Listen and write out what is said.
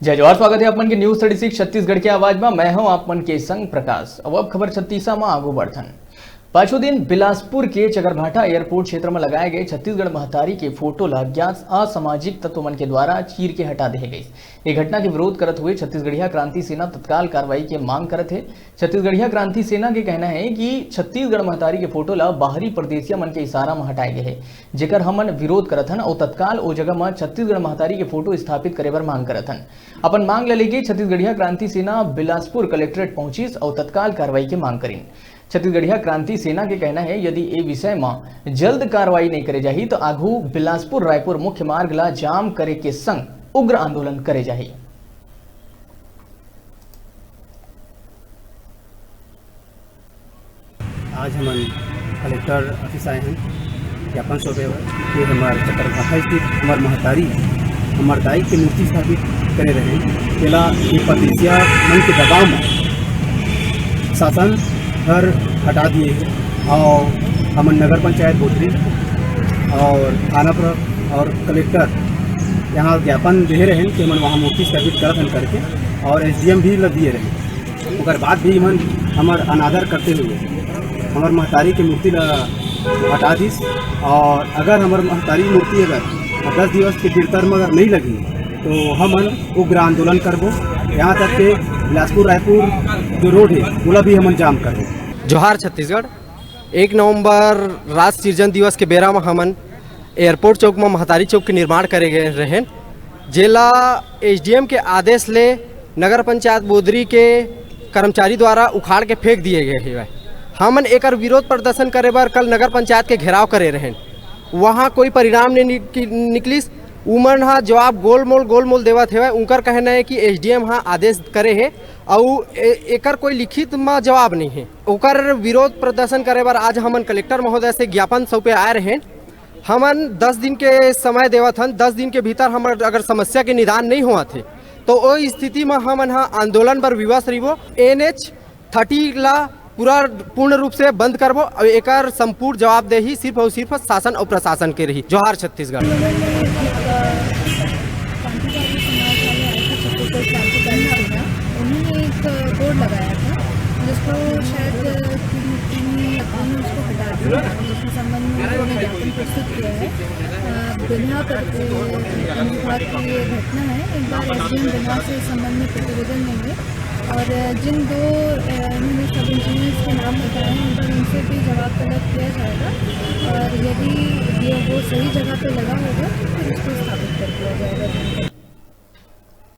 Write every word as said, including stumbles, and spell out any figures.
जय जोहार, स्वागत है आप मन के News thirty six छत्तीसगढ़ के आवाज में। मैं हूं आप मन के संग प्रकाश। अब, अब खबर छत्तीसा में आगू बढ़थन। पाछू दिन बिलासपुर के चकरभाटा एयरपोर्ट क्षेत्र में लगाए गए छत्तीसगढ़ महतारी के फोटो ला अज्ञात असामाजिक तत्व मन के द्वारा चीर के हटा देहे गइस। ये घटना के विरोध करत हुए छत्तीसगढ़िया क्रांति सेना तत्काल कार्रवाई के मांग करत हे। छत्तीसगढ़िया क्रांति सेना के कहना है कि छत्तीसगढ़ महतारी के फोटो ला बाहरी परदेसिया मन के इशारा में हटाए गए हे, जेकर हमन विरोध करत हन और तत्काल ओ जगह में छत्तीसगढ़ महतारी के फोटो स्थापित करे बर मांग करत हन। अपन मांग ल लेके छत्तीसगढ़िया क्रांति सेना बिलासपुर कलेक्ट्रेट पहुंचिस और तत्काल कार्रवाई के मांग करिन। छत्तीसगढ़िया क्रांति सेना के कहना है, यदि ए विषय म जल्द कार्रवाई नहीं करे जाही, तो आगू बिलासपुर रायपुर मुख्य मार्ग ला जाम करे के संग उग्र आंदोलन करे जाही। आज हमन कलेक्टर ऑफिस आए हैं ज्ञापन सौंपे बर कि हमार चकरभाटा स्थित हमार महतारी, हमार दाई के मूर्ति स्थापित करे रहे, तेला ये परदेसिया मन के दबाव में शासन हर हटा दिए हे और हमन नगर पंचायत बोदरी और थाना प्रभारी और कलेक्टर यहाँ ज्ञापन दे रहे कि हमन वहाँ मूर्ति स्थापित करत हन करके, और एसडीएम भी ल दिए रहे। ओकर बाद भी इमन हमर अनादर करते हुए हमर महतारी के मूर्ति ला हटा दिस, और अगर हमर महतारी मूर्ति अगर दस दिवस के भीतर में अगर नहीं लगी, तो हमन उग्र आंदोलन करबो। यहाँ तक के बिलासपुर रायपुर जो रोड है, ओला भी हमन जाम करबो। जोहार छत्तीसगढ़। एक नवंबर राष्ट्र सिरजन दिवस के बेरा म हमन एयरपोर्ट चौक म महतारी चौक के निर्माण करे गए रहेन, जेला एसडीएम के आदेश ले नगर पंचायत बोदरी के कर्मचारी द्वारा उखाड़ के फेंक दिए गए हेवय। हमन एकर विरोध प्रदर्शन करे बर कल नगर पंचायत के घेराव करे रहेन, वहाँ कोई परिणाम नहीं निक-, निकलिस। उमन ह जवाब गोलमोल, गोलमोल देवत हेवय। उनकर कहना है कि एसडीएम ह आदेश करे हे, अउ ए-, एकर कोई लिखित म जवाब नहीं है। ओकर विरोध प्रदर्शन करे बर आज हमन कलेक्टर महोदय से ज्ञापन सौंपे आए रहेन। हमन दस दिन के समय देवत हन, दस दिन के भीतर हमर अगर समस्या के निदान नहीं होवत हे, तो ओ स्थिति म हमन ह आंदोलन बर विवश रहिबो। एनएच थर्टी ला पूरा पूर्ण रूप से बंद करबो, अउ एकर संपूर्ण जवाबदेही सिर्फ और सिर्फ शासन और प्रशासन के रही। जोहार छत्तीसगढ़। क्रांतिकारी समाज वाले आए थे, छत्तीसगढ़ क्रांतिकारी सेना, उन्होंने एक बोर्ड लगाया था, जिसको शायद तीन, तीन अप्रैल में उसको हटा दिया, जिसके संबंध में उन्होंने ज्ञापन प्रस्तुत किया है। अ, बिल्हा करके वन विभाग की ये घटना है। एक बार एसडीएम बिल्हा से इस संबंध में प्रतिवेदन लेंगे, और जिन दो, अ, इन्होंने सब इंजीनियर्स के नाम बताए हैं, एक बार उनसे भी जवाब तलब किया जाएगा, और यदि ये, वो सही जगह पे लगा होगा, तो फिर उसको स्थापित कर दिया जाएगा।